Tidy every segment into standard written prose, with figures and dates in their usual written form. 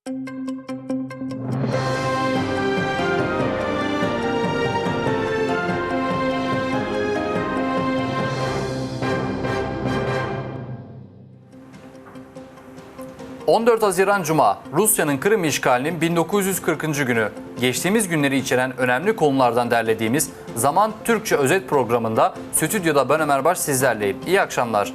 14 Haziran Cuma, Rusya'nın Kırım işgalinin 1940. günü. Geçtiğimiz günleri içeren önemli konulardan derlediğimiz Zaman Türkçe Özet programında stüdyoda ben Ömer Baş sizlerleyim. İyi akşamlar.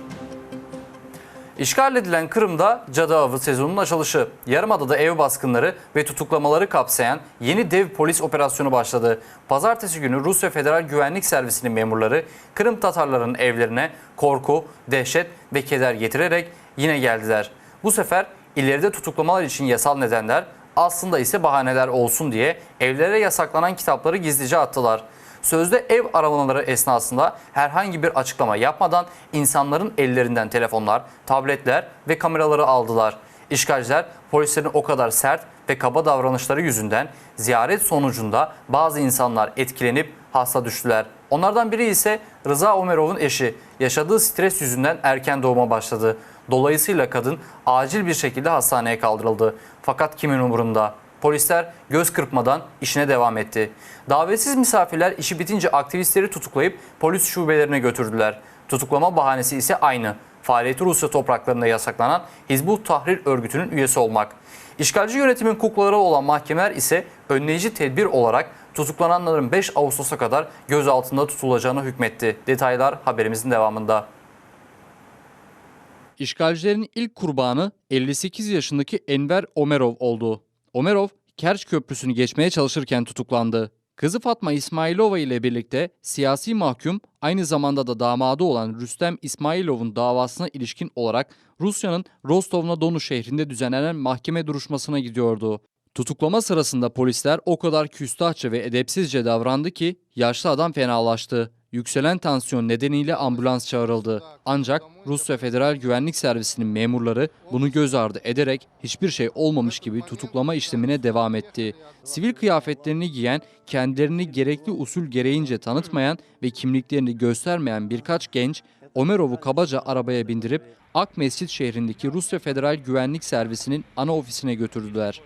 İşgal edilen Kırım'da cadı avı sezonunun açılışı, Yarımada'da ev baskınları ve tutuklamaları kapsayan yeni dev polis operasyonu başladı. Pazartesi günü Rusya Federal Güvenlik Servisi'nin memurları Kırım Tatarlarının evlerine korku, dehşet ve keder getirerek yine geldiler. Bu sefer ileride tutuklamalar için yasal nedenler aslında ise bahaneler olsun diye evlere yasaklanan kitapları gizlice attılar. Sözde ev aramaları esnasında herhangi bir açıklama yapmadan insanların ellerinden telefonlar, tabletler ve kameraları aldılar. İşgalciler polislerin o kadar sert ve kaba davranışları yüzünden ziyaret sonucunda bazı insanlar etkilenip hasta düştüler. Onlardan biri ise Rıza Umerov'un eşi. Yaşadığı stres yüzünden erken doğuma başladı. Dolayısıyla kadın acil bir şekilde hastaneye kaldırıldı. Fakat kimin umurunda? Polisler göz kırpmadan işine devam etti. Davetsiz misafirler işi bitince aktivistleri tutuklayıp polis şubelerine götürdüler. Tutuklama bahanesi ise aynı. Faaliyeti Rusya topraklarında yasaklanan Hizbut Tahrir örgütünün üyesi olmak. İşgalci yönetimin kuklaları olan mahkemeler ise önleyici tedbir olarak tutuklananların 5 Ağustos'a kadar gözaltında tutulacağını hükmetti. Detaylar haberimizin devamında. İşgalcilerin ilk kurbanı 58 yaşındaki Enver Omerov oldu. Omerov, Kerç Köprüsü'nü geçmeye çalışırken tutuklandı. Kızı Fatma İsmailova ile birlikte siyasi mahkum aynı zamanda da damadı olan Rüstem İsmailov'un davasına ilişkin olarak Rusya'nın Rostov-na-Donu şehrinde düzenlenen mahkeme duruşmasına gidiyordu. Tutuklama sırasında polisler o kadar küstahça ve edepsizce davrandı ki yaşlı adam fenalaştı. Yükselen tansiyon nedeniyle ambulans çağrıldı. Ancak Rusya Federal Güvenlik Servisi'nin memurları bunu göz ardı ederek hiçbir şey olmamış gibi tutuklama işlemine devam etti. Sivil kıyafetlerini giyen, kendilerini gerekli usul gereğince tanıtmayan ve kimliklerini göstermeyen birkaç genç Omerov'u kabaca arabaya bindirip Akmescit şehrindeki Rusya Federal Güvenlik Servisi'nin ana ofisine götürdüler.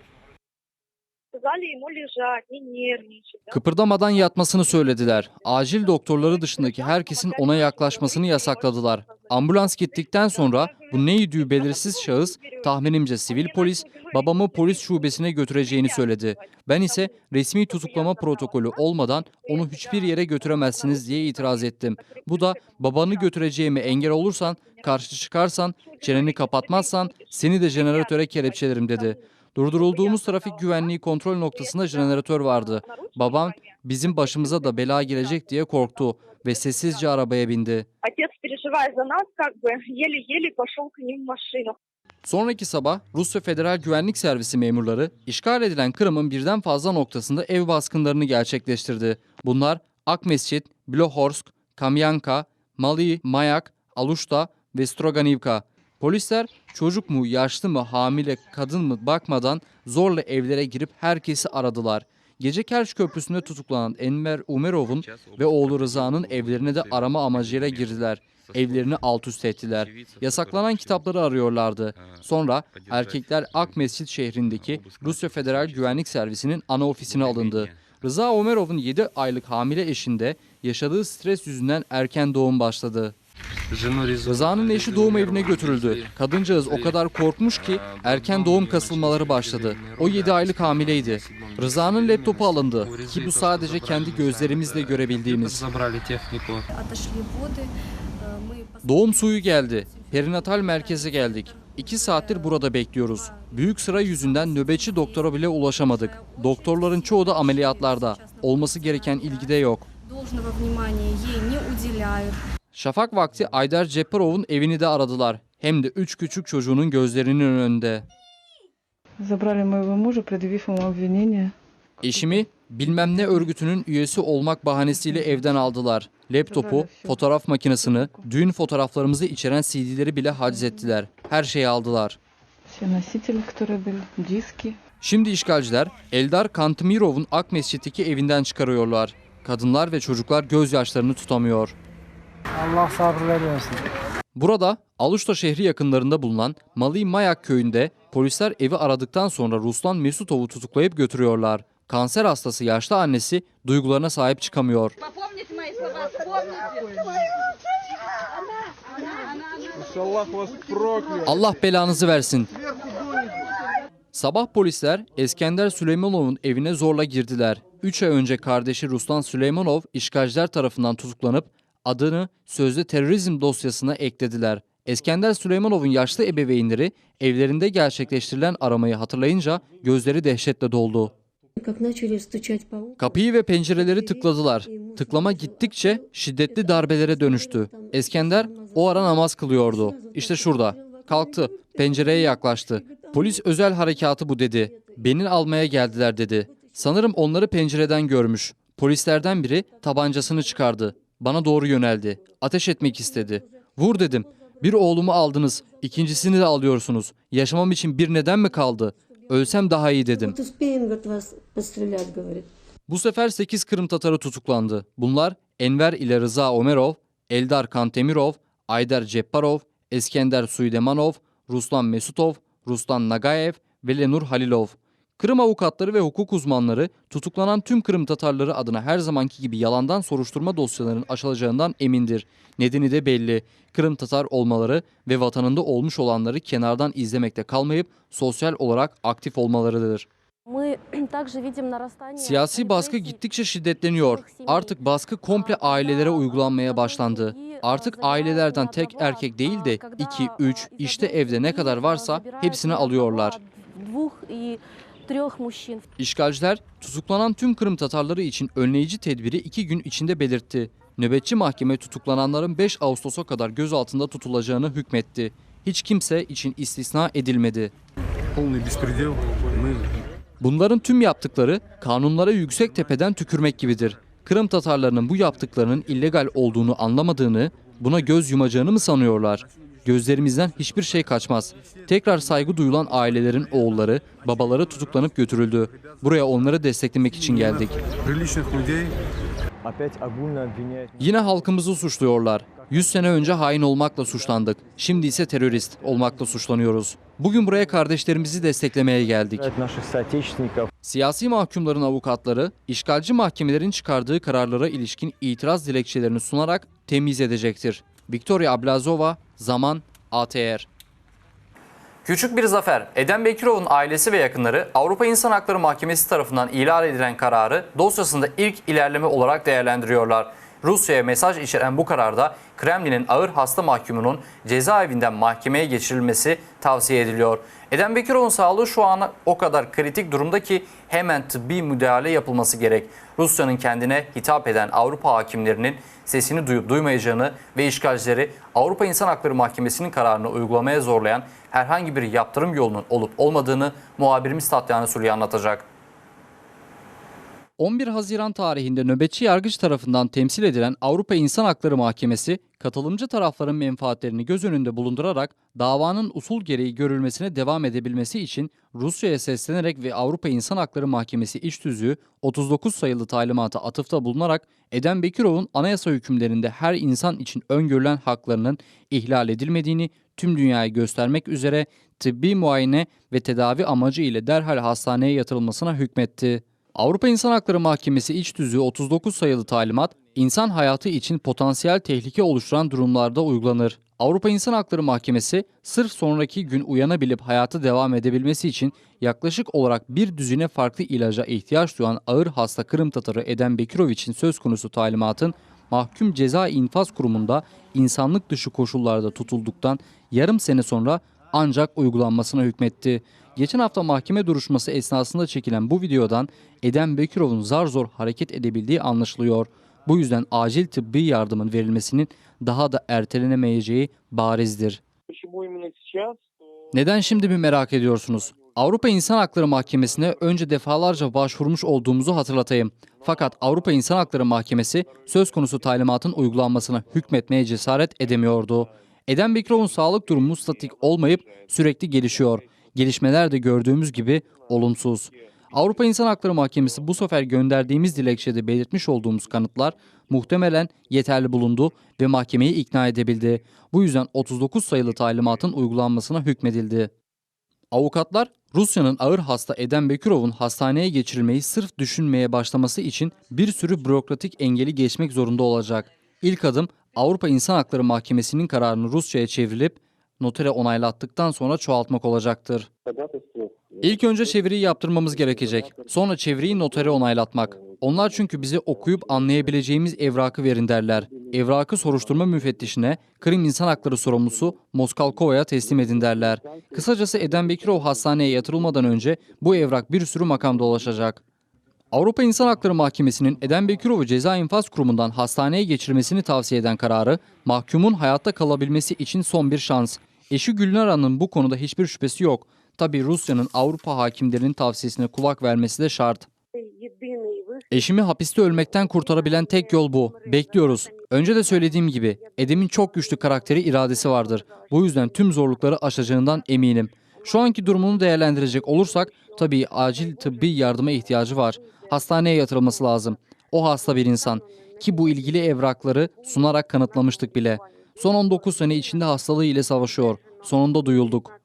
Сказали ему лежать, не нервничать. да. Kıpırdamadan yatmasını söylediler. Acil doktorları dışındaki herkesin ona yaklaşmasını yasakladılar. Ambulans gittikten sonra bu ne idüğü belirsiz şahıs tahminimce sivil polis babamı polis şubesine götüreceğini söyledi. Ben ise resmi tutuklama protokolü olmadan onu hiçbir yere götüremezsiniz diye itiraz ettim. Bu da babanı götüreceğime engel olursan, karşı çıkarsan, çeneni kapatmazsan seni de jeneratöre kelepçelerim dedi. Durdurulduğumuz trafik güvenliği kontrol noktasında jeneratör vardı. Babam bizim başımıza da bela gelecek diye korktu ve sessizce arabaya bindi. Отец, переживая за нас, как бы еле-еле пошел к ним в машину. Sonraki sabah Rusya Federal Güvenlik Servisi memurları işgal edilen Kırım'ın birden fazla noktasında ev baskınlarını gerçekleştirdi. Bunlar Akmescit, Bilohorsk, Kamyanka, Mali, Mayak, Aluşta ve Stroganivka. Polisler çocuk mu, yaşlı mı, hamile, kadın mı bakmadan zorla evlere girip herkesi aradılar. Gece Kerç Köprüsü'nde tutuklanan Enver Umerov'un ve oğlu Rıza'nın evlerine de arama amacıyla girdiler. Evlerini alt üst ettiler. Yasaklanan kitapları arıyorlardı. Sonra erkekler Akmescit şehrindeki Rusya Federal Güvenlik Servisi'nin ana ofisine alındı. Rıza Omerov'un 7 aylık hamile eşinde yaşadığı stres yüzünden erken doğum başladı. Rıza'nın eşi doğum evine götürüldü. Kadıncağız o kadar korkmuş ki erken doğum kasılmaları başladı. O 7 aylık hamileydi. Rıza'nın laptopu alındı ki bu sadece kendi gözlerimizle görebildiğimiz. Забрали технику. Отошли воды. Э, Мы Doğum suyu geldi. Perinatal merkeze geldik. 2 saattir burada bekliyoruz. Büyük sıra yüzünden nöbetçi doktora bile ulaşamadık. Doktorların çoğu da ameliyatlarda. Olması gereken ilgide yok. должного внимания ей не уделяют. Şafak vakti Ayder Cepparov'un evini de aradılar. Hem de 3 küçük çocuğunun gözlerinin önünde. Забрали моего мужа, предъявив ему обвинение. Eşimi bilmem ne örgütünün üyesi olmak bahanesiyle evden aldılar. Laptopu, fotoğraf makinesini, düğün fotoğraflarımızı içeren CD'leri bile haczettiler. Her şeyi aldılar. Все носители, которые были, диски. Şimdi işgalciler Eldar Kantimirov'un Akmescit'teki evinden çıkarıyorlar. Kadınlar ve çocuklar gözyaşlarını tutamıyor. Allah sabırlar versin. Burada Aluşta şehri yakınlarında bulunan Malıy Mayak köyünde polisler evi aradıktan sonra Ruslan Mesutov'u tutuklayıp götürüyorlar. Kanser hastası yaşlı annesi duygularına sahip çıkamıyor. Allah belanızı versin. Sabah polisler Eskender Süleymanov'un evine zorla girdiler. 3 ay önce kardeşi Ruslan Süleymanov işgalciler tarafından tutuklanıp adını sözde terörizm dosyasına eklediler. Eskender Süleymanov'un yaşlı ebeveynleri evlerinde gerçekleştirilen aramayı hatırlayınca gözleri dehşetle doldu. Как начали стучать по окнам, Kapıyı ve pencereleri tıkladılar. Tıklama gittikçe şiddetli darbelere dönüştü. Eskender o ara namaz kılıyordu. İşte şurada. Kalktı, pencereye yaklaştı. Polis özel harekatı bu dedi. Beni almaya geldiler dedi. Sanırım onları pencereden görmüş. Polislerden biri tabancasını çıkardı. Bana doğru yöneldi. Ateş etmek istedi. Vur dedim. Bir oğlumu aldınız, ikincisini de alıyorsunuz. Yaşamam için bir neden mi kaldı? Ölsem daha iyi dedim. Вот успеем, говорит, вас пострелять, говорит. Bu sefer 8 Kırım Tatarı tutuklandı. Bunlar Enver ile Rıza Omerov, Eldar Kantemirov, Ayder Cepparov, Eskender Suydemanov, Ruslan Mesutov, Ruslan Nagayev ve Lenur Halilov. Kırım avukatları ve hukuk uzmanları tutuklanan tüm Kırım Tatarları adına her zamanki gibi yalandan soruşturma dosyalarının açılacağından emindir. Nedeni de belli. Kırım Tatar olmaları ve vatanında olmuş olanları kenardan izlemekte kalmayıp sosyal olarak aktif olmalarıdır. Мы также видим нарастание Siyasi baskı репрессий gittikçe şiddetleniyor. Artık baskı komple ailelere uygulanmaya başlandı. Artık ailelerden tek erkek değil de 2, 3, işte evde ne kadar varsa hepsini alıyorlar. Двух и трех мужчин. İşgalciler tutuklanan tüm Kırım Tatarları için önleyici tedbiri 2 gün içinde belirtti. Nöbetçi mahkeme tutuklananların 5 Ağustos'a kadar gözaltında tutulacağını hükmetti. Hiç kimse için istisna edilmedi. полный беспредел. Мы Bunların tüm yaptıkları kanunlara yüksek tepeden tükürmek gibidir. Kırım Tatarlarının bu yaptıklarının illegal olduğunu anlamadığını, buna göz yumacağını mı sanıyorlar? Gözlerimizden hiçbir şey kaçmaz. Tekrar saygı duyulan ailelerin oğulları, babaları tutuklanıp götürüldü. Buraya onları desteklemek için geldik. приличных людей Опять огульно обвиняют Yine halkımızı suçluyorlar. 100 sene önce hain olmakla suçlandık. Şimdi ise terörist olmakla suçlanıyoruz. Bugün buraya kardeşlerimizi desteklemeye geldik. наших соотечественников. Siyasi mahkumların avukatları, işgalci mahkemelerin çıkardığı kararlara ilişkin itiraz dilekçelerini sunarak temyiz edecektir. Victoria Ablazova, Zaman, ATR. Küçük bir zafer. Eden Bekirov'un ailesi ve yakınları Avrupa İnsan Hakları Mahkemesi tarafından ilan edilen kararı dosyasında ilk ilerleme olarak değerlendiriyorlar. Rusya'ya mesaj içeren bu kararda Kremlin'in ağır hasta mahkumunun cezaevinden mahkemeye geçirilmesi tavsiye ediliyor. Eden Bekirov'un sağlığı şu an o kadar kritik durumda ki hemen tıbbi müdahale yapılması gerek. Rusya'nın kendine hitap eden Avrupa hakimlerinin sesini duyup duymayacağını ve işgalcileri Avrupa İnsan Hakları Mahkemesi'nin kararını uygulamaya zorlayan herhangi bir yaptırım yolunun olup olmadığını muhabirimiz Tatyana Suli anlatacak. 11 Haziran tarihinde nöbetçi yargıç tarafından temsil edilen Avrupa İnsan Hakları Mahkemesi, katılımcı tarafların menfaatlerini göz önünde bulundurarak davanın usul gereği görülmesine devam edebilmesi için Rusya'ya seslenerek ve Avrupa İnsan Hakları Mahkemesi İç Tüzüğü 39 sayılı talimata atıfta bulunarak Eden Bekirov'un anayasa hükümlerinde her insan için öngörülen haklarının ihlal edilmediğini tüm dünyaya göstermek üzere tıbbi muayene ve tedavi amacı ile derhal hastaneye yatırılmasına hükmetti. Avrupa İnsan Hakları Mahkemesi İç Tüzüğü 39 sayılı talimat, insan hayatı için potansiyel tehlike oluşturan durumlarda uygulanır. Avrupa İnsan Hakları Mahkemesi sırf sonraki gün uyanabilip hayatı devam edebilmesi için yaklaşık olarak bir düzine farklı ilaca ihtiyaç duyan ağır hasta Kırım Tatarı Eden Bekirov için söz konusu talimatın mahkum ceza infaz kurumunda insanlık dışı koşullarda tutulduktan yarım sene sonra ancak uygulanmasına hükmetti. Geçen hafta mahkeme duruşması esnasında çekilen bu videodan Eden Bekirov'un zar zor hareket edebildiği anlaşılıyor. Bu yüzden acil tıbbi yardımın verilmesinin daha da ertelenemeyeceği barizdir. Почему именно сейчас? Neden şimdi mi merak ediyorsunuz? Avrupa İnsan Hakları Mahkemesi'ne önce defalarca başvurmuş olduğumuzu hatırlatayım. Fakat Avrupa İnsan Hakları Mahkemesi söz konusu talimatın uygulanmasına hükmetmeye cesaret edemiyordu. Eden Bekirov'un sağlık durumu statik olmayıp sürekli gelişiyor. Gelişmeler de gördüğümüz gibi olumsuz. Avrupa İnsan Hakları Mahkemesi bu sefer gönderdiğimiz dilekçede belirtmiş olduğumuz kanıtlar muhtemelen yeterli bulundu ve mahkemeyi ikna edebildi. Bu yüzden 39 sayılı talimatın uygulanmasına hükmedildi. Avukatlar Rusya'nın ağır hasta Edem Bekirov'un hastaneye geçirilmeyi sırf düşünmeye başlaması için bir sürü bürokratik engeli geçmek zorunda olacak. İlk adım Avrupa İnsan Hakları Mahkemesi'nin kararını Rusça'ya çevrilip notere onaylattıktan sonra çoğaltmak olacaktır. İlk önce çeviriyi yaptırmamız gerekecek. Sonra çeviriyi notere onaylatmak. Onlar çünkü bize okuyup anlayabileceğimiz evrakı verin derler. Evrakı soruşturma müfettişine, Kırım İnsan Hakları sorumlusu Moskalkova'ya teslim edin derler. Kısacası Edem Bekirov hastaneye yatırılmadan önce bu evrak bir sürü makam dolaşacak. Avrupa İnsan Hakları Mahkemesi'nin Edem Bekirov'u ceza infaz kurumundan hastaneye geçirmesini tavsiye eden kararı, mahkumun hayatta kalabilmesi için son bir şans. Eşi Gülnara'nın bu konuda hiçbir şüphesi yok. Tabi Rusya'nın Avrupa hakimlerinin tavsiyesine kulak vermesi de şart. Eşimi hapiste ölmekten kurtarabilen tek yol bu. Bekliyoruz. Önce de söylediğim gibi Edem'in çok güçlü karakteri iradesi vardır. Bu yüzden tüm zorlukları aşacağından eminim. Şu anki durumunu değerlendirecek olursak tabii acil tıbbi yardıma ihtiyacı var. Hastaneye yatırılması lazım. O hasta bir insan ki bu ilgili evrakları sunarak kanıtlamıştık bile. Son 19 sene içinde hastalığı ile savaşıyor. Sonunda duyulduk.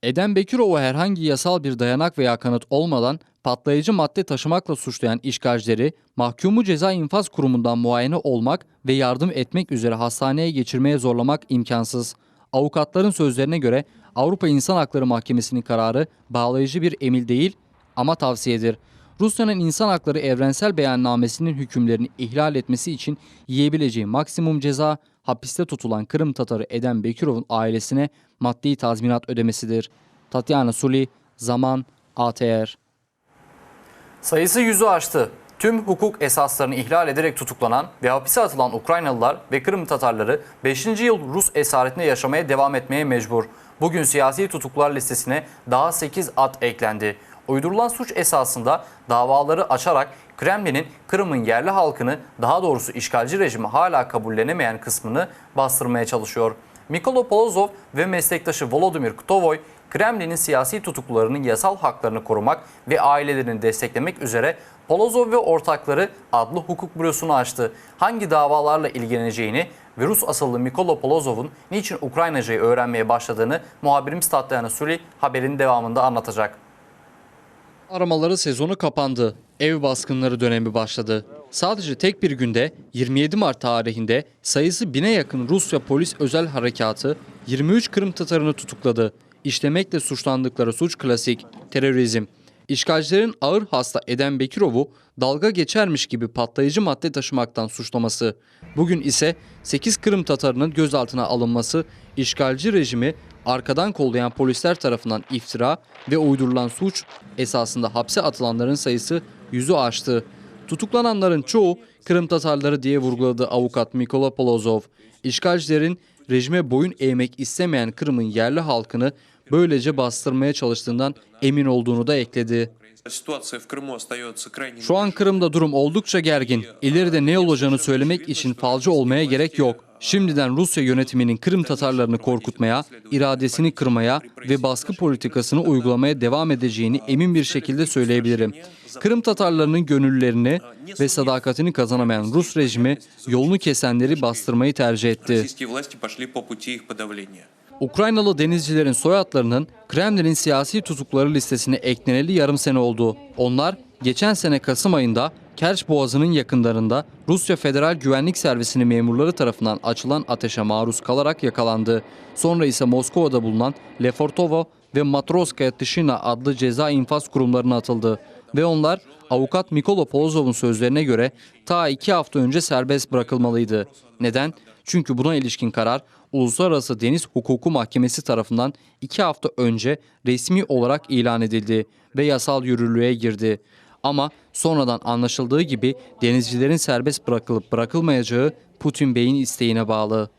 Edem Bekirov'u herhangi yasal bir dayanak veya kanıt olmadan patlayıcı madde taşımakla suçlayan işgalcileri mahkumu ceza infaz kurumundan muayene olmak ve yardım etmek üzere hastaneye geçirmeye zorlamak imkansız. Avukatların sözlerine göre Avrupa İnsan Hakları Mahkemesi'nin kararı bağlayıcı bir emir değil ama tavsiyedir. Rusya'nın İnsan Hakları Evrensel Beyannamesi'nin hükümlerini ihlal etmesi için yiyebileceği maksimum ceza hapiste tutulan Kırım Tatarı Edem Bekirov'un ailesine maddi tazminat ödemesidir. Tatyana Suli, Zaman, ATR. Sayısı yüzü aştı. Tüm hukuk esaslarını ihlal ederek tutuklanan ve hapise atılan Ukraynalılar ve Kırım Tatarları 5. yıl Rus esaretinde yaşamaya devam etmeye mecbur. Bugün siyasi tutuklular listesine daha 8 ad eklendi. Uydurulan suç esasında davaları açarak Kremlin'in Kırım'ın yerli halkını daha doğrusu işgalci rejimi hala kabullenemeyen kısmını bastırmaya çalışıyor. Mikola Polozov ve meslektaşı Volodymyr Kutovoy, Kremlin'in siyasi tutuklularının yasal haklarını korumak ve ailelerini desteklemek üzere Polozov ve ortakları adlı hukuk bürosunu açtı. Hangi davalarla ilgileneceğini ve Rus asıllı Mikola Polozov'un niçin Ukraynacayı öğrenmeye başladığını muhabirimiz Tatyana Suli haberin devamında anlatacak. Aramaları sezonu kapandı. Ev baskınları dönemi başladı. Sadece tek bir günde 27 Mart tarihinde sayısı bine yakın Rusya Polis Özel Harekatı 23 Kırım Tatarını tutukladı. İşlemekle suçlandıkları suç klasik terörizm. İşgalcilerin ağır hasta Edem Bekirov'u dalga geçermiş gibi patlayıcı madde taşımaktan suçlaması. Bugün ise 8 Kırım Tatarının gözaltına alınması işgalci rejimi arkadan kollayan polisler tarafından iftira ve uydurulan suç esasında hapse atılanların sayısı yüzü aştı. Tutuklananların çoğu Kırım Tatarları diye vurguladı avukat Mikola Polozov. İşgalcilerin rejime boyun eğmek istemeyen Kırım'ın yerli halkını böylece bastırmaya çalıştığından emin olduğunu da ekledi. Ситуация в Крыму остается крайне Şu an Kırım'da durum oldukça gergin. İleride ne olacağını söylemek için falcı olmaya gerek yok. Şimdiden Rusya yönetiminin Kırım Tatarlarını korkutmaya, iradesini kırmaya ve baskı politikasını uygulamaya devam edeceğini emin bir şekilde söyleyebilirim. Kırım Tatarlarının gönüllerini ve sadakatini kazanamayan Rus rejimi yolunu kesenleri bastırmayı tercih etti. Российские власти пошли по пути их подавления. Ukraynalı denizcilerin soyadlarının Kremlin'in siyasi tutukları listesine ekleneli yarım sene oldu. Onlar geçen sene Kasım ayında Kerç Boğazı'nın yakınlarında Rusya Federal Güvenlik Servisi'nin memurları tarafından açılan ateşe maruz kalarak yakalandı. Sonra ise Moskova'da bulunan Lefortovo ve Matroskaya Tişina adlı ceza infaz kurumlarına atıldı. Ve onlar avukat Mikola Polozov'un sözlerine göre ta iki hafta önce serbest bırakılmalıydı. Neden? Çünkü buna ilişkin karar Uluslararası Deniz Hukuku Mahkemesi tarafından iki hafta önce resmi olarak ilan edildi ve yasal yürürlüğe girdi. Ama sonradan anlaşıldığı gibi denizcilerin serbest bırakılıp bırakılmayacağı Putin Bey'in isteğine bağlı.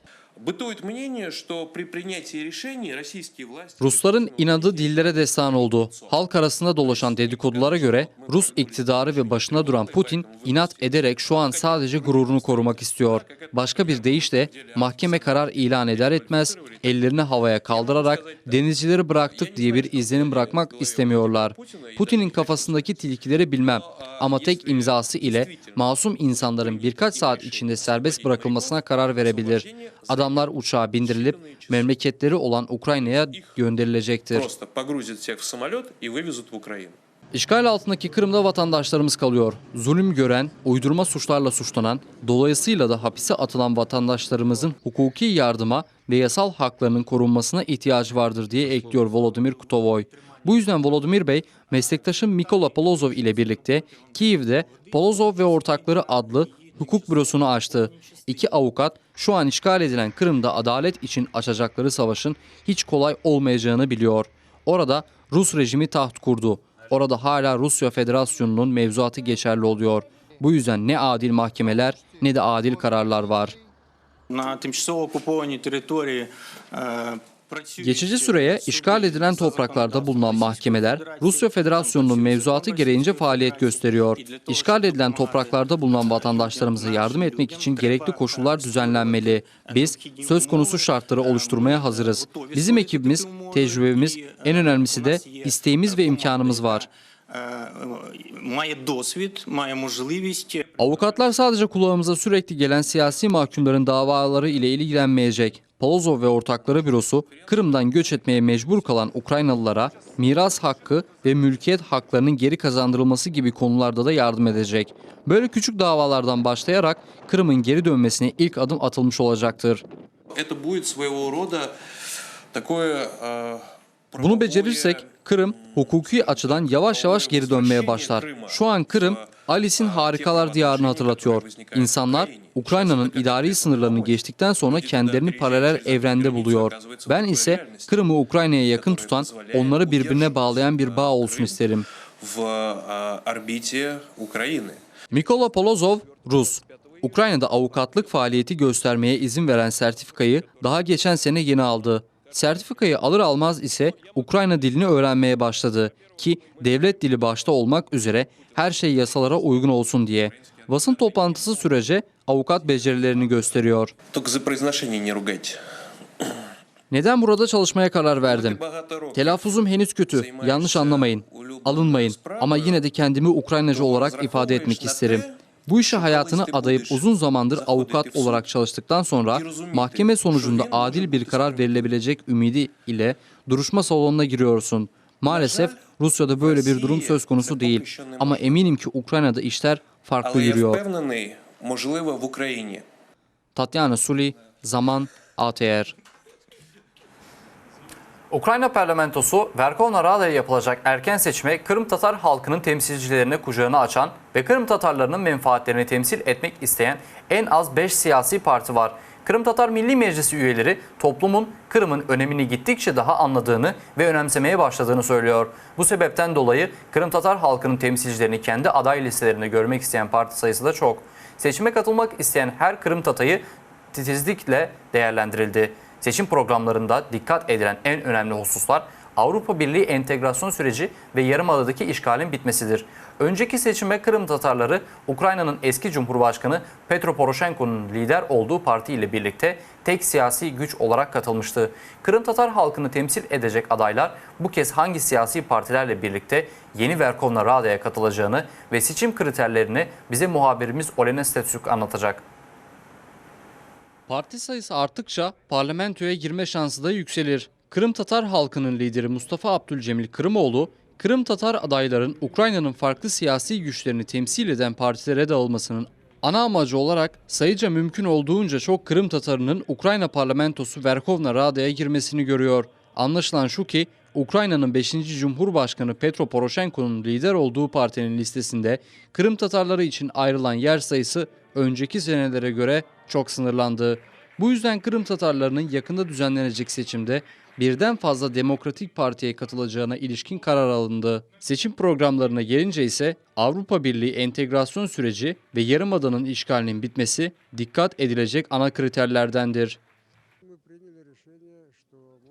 Бытует мнение, что при принятии решений российские власти... Rusların inadı dillere destan oldu. Halk arasında dolaşan dedikodulara göre Rus iktidarı ve başında duran Putin inat ederek şu an sadece gururunu korumak istiyor. Başka bir deyişle mahkeme karar ilan eder etmez ellerini havaya kaldırarak denizcileri bıraktık diye bir izlenim bırakmak istemiyorlar. Putin'in kafasındaki tilkileri bilmem ama tek imzası ile masum insanların birkaç saat içinde serbest bırakılmasına karar verebilir. Adamlar uçağa bindirilip memleketleri olan Ukrayna'ya gönderilecektir. Просто погрузят всех в самолет и вывезут в Украину. İşgal altındaki Kırım'da vatandaşlarımız kalıyor. Zulüm gören, uydurma suçlarla suçlanan, dolayısıyla da hapise atılan vatandaşlarımızın hukuki yardıma ve yasal haklarının korunmasına ihtiyacı vardır diye ekliyor Volodymyr Kutovoy. Bu yüzden Volodymyr Bey, meslektaşım Mikola Polozov ile birlikte Kiev'de Polozov ve Ortakları adlı hukuk bürosunu açtı. İki avukat şu an işgal edilen Kırım'da adalet için açacakları savaşın hiç kolay olmayacağını biliyor. Orada Rus rejimi taht kurdu. Orada hala Rusya Federasyonu'nun mevzuatı geçerli oluyor. Bu yüzden ne adil mahkemeler ne de adil kararlar var. На тимчасово окупованій території е, працюють Geçici süreye işgal edilen topraklarda bulunan mahkemeler Rusya Federasyonu'nun mevzuatı gereğince faaliyet gösteriyor. İşgal edilen topraklarda bulunan vatandaşlarımıza yardım etmek için gerekli koşullar düzenlenmeli. Biz söz konusu şartları oluşturmaya hazırız. Bizim ekibimiz, tecrübemiz, en önemlisi de isteğimiz ve imkanımız var. Е, Має досвід, має можливість Avukatlar sadece kulağımıza sürekli gelen siyasi mahkumların davaları ile ilgilenmeyecek. Polozov ve ortakları bürosu Kırım'dan göç etmeye mecbur kalan Ukraynalılara miras hakkı ve mülkiyet haklarının geri kazandırılması gibi konularda da yardım edecek. Böyle küçük davalardan başlayarak Kırım'ın geri dönmesine ilk adım atılmış olacaktır. Это будет своего рода такое... э, Bunu becerirsek Kırım hukuki açıdan yavaş yavaş geri dönmeye başlar. Şu an Kırım Alice'in Harikalar Diyarı'nı hatırlatıyor. İnsanlar Ukrayna'nın idari sınırlarını geçtikten sonra kendilerini paralel evrende buluyor. Ben ise Kırım'ı Ukrayna'ya yakın tutan, onları birbirine bağlayan bir bağ olsun isterim. в э, орбите Украины. Mikola Polozov, Rus. Ukrayna'da avukatlık faaliyeti göstermeye izin veren sertifikayı daha geçen sene yeni aldı. Sertifikayı alır almaz ise Ukrayna dilini öğrenmeye başladı ki devlet dili başta olmak üzere her şey yasalara uygun olsun diye. Basın toplantısı sürece avukat becerilerini gösteriyor. Только за произношение не ругайте. Neden burada çalışmaya karar verdim? Багато років Telaffuzum henüz kötü. Yanlış anlamayın. Alınmayın. Ama yine de kendimi Ukraynacı olarak ifade etmek isterim. Bu işe hayatını adayıp uzun zamandır avukat olarak çalıştıktan sonra mahkeme sonucunda adil bir karar verilebilecek ümidi ile duruşma salonuna giriyorsun. Maalesef Rusya'da böyle bir durum söz konusu değil. Ama eminim ki Ukrayna'da işler farklı Але я yürüyor. впевнений, можливо, в Україні. Tatyana Suli, Zaman, ATR. Ukrayna parlamentosu Verkhovna Rada'ya yapılacak erken seçime Kırım Tatar halkının temsilcilerine kucağını açan ve Kırım Tatarlarının menfaatlerini temsil etmek isteyen en az 5 siyasi parti var. Kırım Tatar Milli Meclisi üyeleri toplumun Kırım'ın önemini gittikçe daha anladığını ve önemsemeye başladığını söylüyor. Bu sebepten dolayı Kırım Tatar halkının temsilcilerini kendi aday listelerinde görmek isteyen parti sayısı da çok. Seçime katılmak isteyen her Kırım Tatayı titizlikle değerlendirildi. Seçim programlarında dikkat edilen en önemli hususlar Avrupa Birliği entegrasyon süreci ve yarımadadaki işgalin bitmesidir. Önceki seçime Kırım Tatarları Ukrayna'nın eski Cumhurbaşkanı Petro Poroshenko'nun lider olduğu parti ile birlikte tek siyasi güç olarak katılmıştı. Kırım Tatar halkını temsil edecek adaylar bu kez hangi siyasi partilerle birlikte yeni Verkhovna Rada'ya katılacağını ve seçim kriterlerini bize muhabirimiz Olena Stetsuk anlatacak. Parti sayısı arttıkça parlamentoya girme şansı da yükselir. Kırım Tatar halkının lideri Mustafa Abdülcemil Kırımoğlu, Kırım Tatar adayların Ukrayna'nın farklı siyasi güçlerini temsil eden partilere dağılmasının ana amacı olarak sayıca mümkün olduğunca çok Kırım Tatarının Ukrayna parlamentosu Verkhovna Rada'ya girmesini görüyor. Anlaşılan şu ki Ukrayna'nın 5. Cumhurbaşkanı Petro Poroshenko'nun lider olduğu partinin listesinde Kırım Tatarları için ayrılan yer sayısı önceki senelere göre çok sınırlandı. Bu yüzden Kırım Tatarlarının yakında düzenlenecek seçimde birden fazla Demokratik Parti'ye katılacağına ilişkin karar alındı. Seçim programlarına gelince ise Avrupa Birliği entegrasyon süreci ve Yarımada'nın işgalinin bitmesi dikkat edilecek ana kriterlerdendir.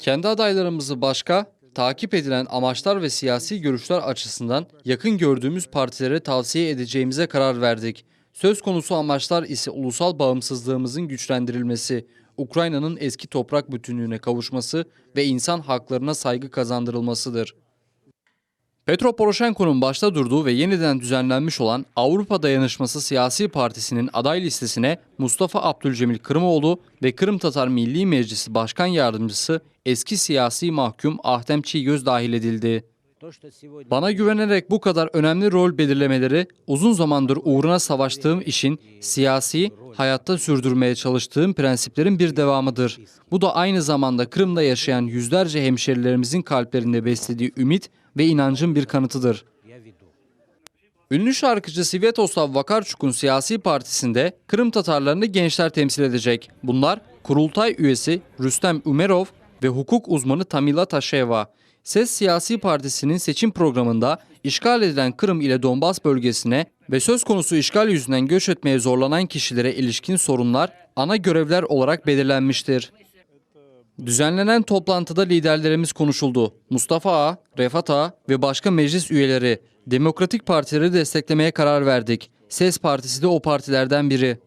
Kendi adaylarımızı başqa, takip edilen amaçlar ve siyasi görüşler açısından yakın gördüğümüz partilere tavsiye edeceğimize karar verdik. Söz konusu amaçlar ise ulusal bağımsızlığımızın güçlendirilmesi, Ukrayna'nın eski toprak bütünlüğüne kavuşması ve insan haklarına saygı kazandırılmasıdır. Petro Poroşenko'nun başta durduğu ve yeniden düzenlenmiş olan Avrupa Dayanışması Siyasi Partisi'nin aday listesine Mustafa Abdülcemil Kırımoğlu ve Kırım Tatar Milli Meclisi Başkan Yardımcısı eski siyasi mahkum Ahtem Çiygöz dahil edildi. Bana güvenerek bu kadar önemli rol belirlemeleri uzun zamandır uğruna savaştığım işin siyasi hayatta sürdürmeye çalıştığım prensiplerin bir devamıdır. Bu da aynı zamanda Kırım'da yaşayan yüzlerce hemşerilerimizin kalplerinde beslediği ümit ve inancın bir kanıtıdır. Ünlü şarkıcı Svyatoslav Vakarçuk'un siyasi partisinde Kırım Tatarlarını gençler temsil edecek. Bunlar kurultay üyesi Rüstem Umerov ve hukuk uzmanı Tamila Taşeva. Ses Siyasi Partisi'nin seçim programında işgal edilen Kırım ile Donbas bölgesine ve söz konusu işgal yüzünden göç etmeye zorlanan kişilere ilişkin sorunlar ana görevler olarak belirlenmiştir. Düzenlenen toplantıda liderlerimiz konuşuldu. Mustafa Ağa, Refat Ağa ve başka meclis üyeleri Demokratik Partileri desteklemeye karar verdik. Ses Partisi de o partilerden biri.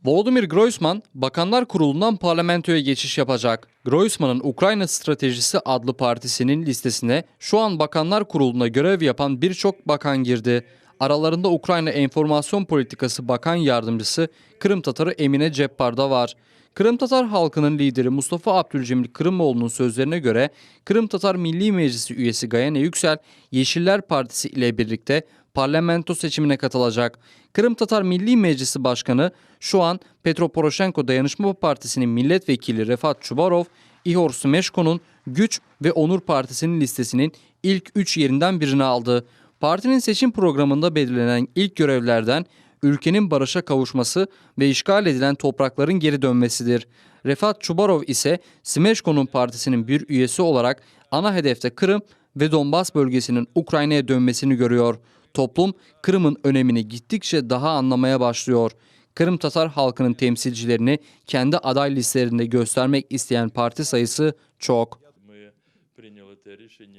Volodymyr Groysman, Bakanlar Kurulu'ndan parlamentoya geçiş yapacak. Groysman'ın Ukrayna Stratejisi adlı partisinin listesine şu an Bakanlar Kurulu'nda görev yapan birçok bakan girdi. Aralarında Ukrayna Enformasyon Politikası Bakan Yardımcısı Kırım Tatarı Emine Ceppar da var. Kırım Tatar halkının lideri Mustafa Abdülcemil Kırımoğlu'nun sözlerine göre Kırım Tatar Milli Meclisi üyesi Gayane Yüksel, Yeşiller Partisi ile birlikte parlamento seçimine katılacak. Kırım Tatar Milli Meclisi Başkanı şu an Petro Poroshenko Dayanışma Partisi'nin milletvekili Refat Çubarov, Ihor Smeşko'nun Güç ve Onur Partisi'nin listesinin ilk 3 yerinden birini aldı. Partinin seçim programında belirlenen ilk görevlerden ülkenin barışa kavuşması ve işgal edilen toprakların geri dönmesidir. Refat Çubarov ise Smeşko'nun partisinin bir üyesi olarak ana hedefte Kırım ve Donbas bölgesinin Ukrayna'ya dönmesini görüyor. Toplum Kırım'ın önemini gittikçe daha anlamaya başlıyor. Kırım Tatar halkının temsilcilerini kendi aday listelerinde göstermek isteyen parti sayısı çok.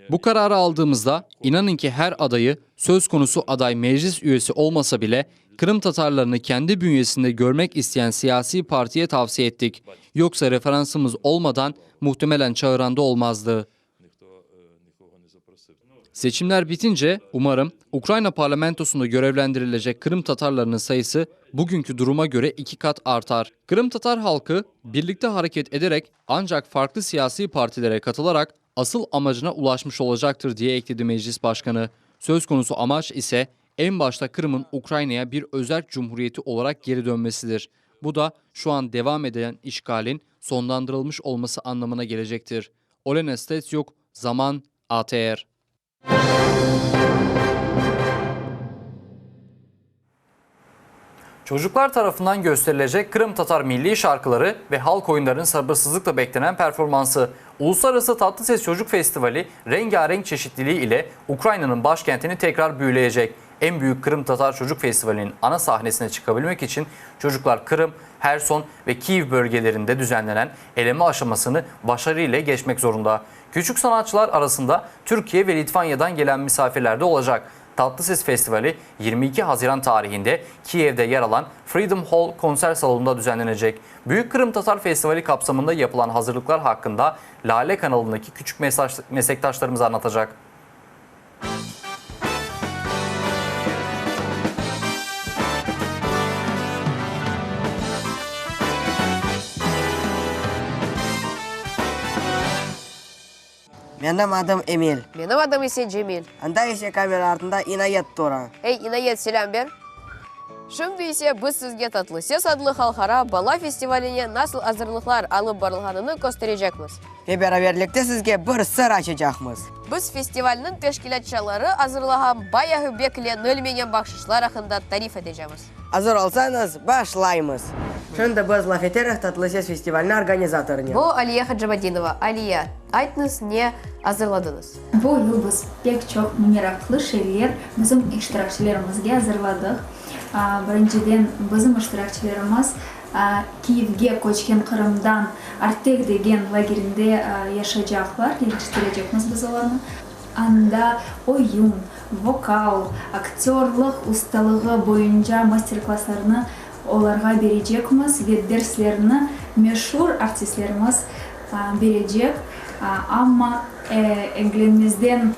Bu kararı aldığımızda inanın ki her adayı söz konusu aday meclis üyesi olmasa bile Kırım Tatarlarını kendi bünyesinde görmek isteyen siyasi partiye tavsiye ettik. Yoksa referansımız olmadan muhtemelen çağıran da olmazdı. Seçimler bitince umarım Ukrayna parlamentosunda görevlendirilecek Kırım Tatarlarının sayısı bugünkü duruma göre iki kat artar. Kırım Tatar halkı birlikte hareket ederek ancak farklı siyasi partilere katılarak asıl amacına ulaşmış olacaktır diye ekledi meclis başkanı. Söz konusu amaç ise en başta Kırım'ın Ukrayna'ya bir özerk cumhuriyeti olarak geri dönmesidir. Bu da şu an devam eden işgalin sonlandırılmış olması anlamına gelecektir. Olena Stetsiuk, Zaman, ATR. Çocuklar tarafından gösterilecek Kırım Tatar milli şarkıları ve halk oyunlarının sabırsızlıkla beklenen performansı. Uluslararası Tatlı Ses Çocuk Festivali rengarenk çeşitliliği ile Ukrayna'nın başkentini tekrar büyüleyecek. En büyük Kırım Tatar Çocuk Festivali'nin ana sahnesine çıkabilmek için çocuklar Kırım, Herson ve Kiev bölgelerinde düzenlenen eleme aşamasını başarıyla geçmek zorunda. Küçük sanatçılar arasında Türkiye ve Litvanya'dan gelen misafirler de olacak. Tatlı Ses Festivali 22 Haziran tarihinde Kiev'de yer alan Freedom Hall konser salonunda düzenlenecek. Büyük Kırım Tatar Festivali kapsamında yapılan hazırlıklar hakkında Lale kanalındaki küçük mesaj, meslektaşlarımız anlatacak. Menim adım Emil. Menim adım ise Cemil. Anda ise kamera artında İnayet tura. Ey İnayet selâm ber. Şimdi ise biz sizge Tatlı ses adlı halqara bala festivaline nasıl azırlıqlar alıp barılğanını kösterecekmiz. Ve beraberlikte sizge bir sır açacaqmız. Biz festivalniñ teşkilâtçıları azırlağan bayağı beklenilmegen bahşışlar aqqında tarif etecemiz. Azır olsañız, başlaymız. Şimdi biz laf eterih Tatlı ses festivaliniñ organizatorınen. Bu Aliye Hacabadinova. Aliye, aytıñız, ne azırladıñız? Bu yıl biz pek çoq meraqlı şeyler bizim iştirakçilerimizge azırladıq. Birinciden, bizim iştirakçilerimiz. Kiyevge köçken Qırımdan Artek degen lagerinde yaşaycaqlar, yerleştirecekmiz biz olarnı. Anda oyun, vokal, aktörlıq ustalığı boyunca master-klasslarnı olarğa berecekmiz ve derslerni meşur artistlerimiz berecek, amma eglenmezden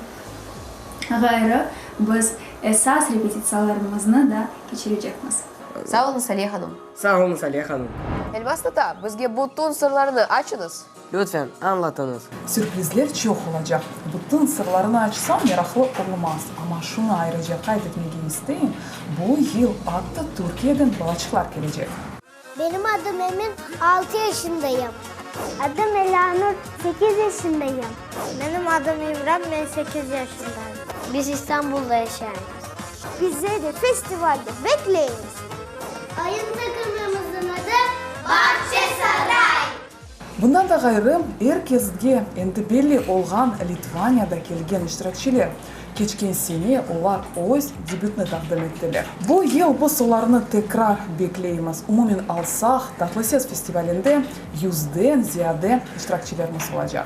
ğayrı biz esas repetitsiyalarımıznı da keçirecekmiz. Sağ oluñız, Aliye hanım. Sağ oluñız, Aliye hanım. Elmaz tata, bizge bütün sırlarnı açıñız. Lütfen, añlatıñız. Sürprizler çoq olacaq. Bütün sırlarını açsam, meraqlı olmaz. Amma şunı ayrıca qayd etmege isteyim, bu yıl atta Türkiyeden balaçıqlar kelecek. Benim adım Emin, altı yaşındayım. Adım Elânur, sekiz yaşındayım. Menim adım İmran, men sekiz yaşındayım. Biz İstanbulda yaşaymız. Bizleri festivalde bekleymiz! Oyun taqımımıznıñ adı Bağçasaray! Bundan da ğayrı, er kesge endi belli olğan Litvaniyada kelgen iştirakçiler, keçken sene olar öz debütini taqdim ettiler. Bu yıl biz olarnı tekrar bekleymiz. Umumen alsaq, Tatlı ses festivalinde yüzden ziyade iştirakçilerimiz olacaq.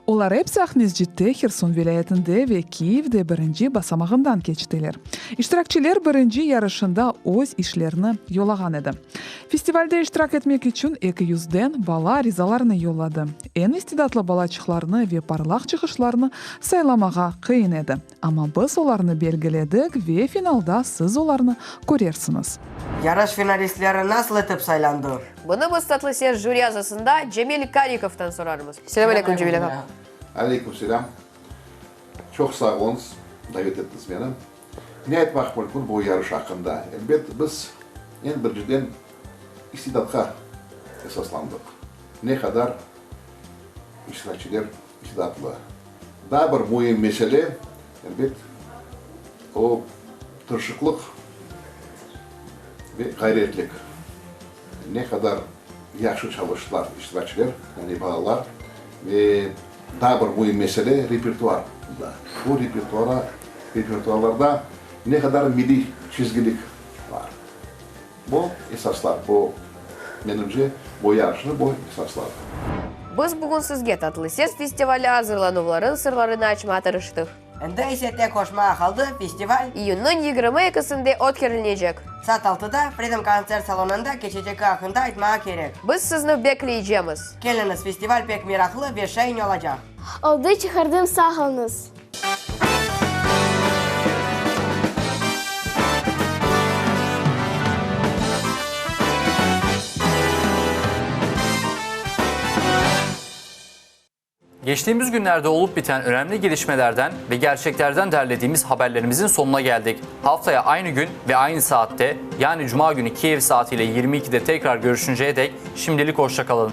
Olar episi Aqmescitte, Herson vilâyetinde ve Kiyevde birinci basamağından keçtiler. İştirakçiler birinci yarışında öz işlerini yollağan edi. Festivalde iştirak etmek içün eki yüzden bala arizalarını yolladı. Eñ istidatlı balaçıqlarnı ve parlaq çıqışlarnı saylamağa qıyın edi. Amma biz olarnı belgiledik ve finalda siz olarnı körersiñiz. Yarış finalistleri nasıl etip saylandı? Bunı biz Tatlı ses jüri azasında Cemil Karikovdan sorarmız. Selâm aleyküm, Cemil ağa. Aleyküm selâm. Çoq sağ oluñız, davet ettiñiz meni. Ne aytmaq mümkün bu yarış aqqında? Elbet, biz eñ birinciden istidatqa esaslandıq. Ne qadar iştirakçiler istidatlı. Daa bir müim mesele, elbet, o, tırışıqlıq ve ğayretlik. Ne qadar yahşı çalıştılar iştirakçiler, yani balalar. Ve daa bir müim mesele, repertuar. Bu repertuara, repertuarlarda ne qadar milliy çizgilik bar. Bu esaslar, bu, menimce, bu yarışnı bu esaslar. Biz bugün sizge Tatlı ses festivali azırlanuvlarınıñ sırlarını açmağa tırıştıq. Endi ise tek qoşmağa qaldı, festival. İyünniñ yigirmi ekisinde ötkerilecek. Saat altıda Freedom kontsert salonında keçecegi aqqında aytmağa kerek. Biz sizni bekleycemiz. Keliñiz, festival pek meraqlı ve şeñ olacaq. Oldı çıqardım sağ olunız. Geçtiğimiz günlerde olup biten önemli gelişmelerden ve gerçeklerden derlediğimiz haberlerimizin sonuna geldik. Haftaya aynı gün ve aynı saatte yani Cuma günü Kiev saatiyle 22'de tekrar görüşünceye dek şimdilik hoşça kalın.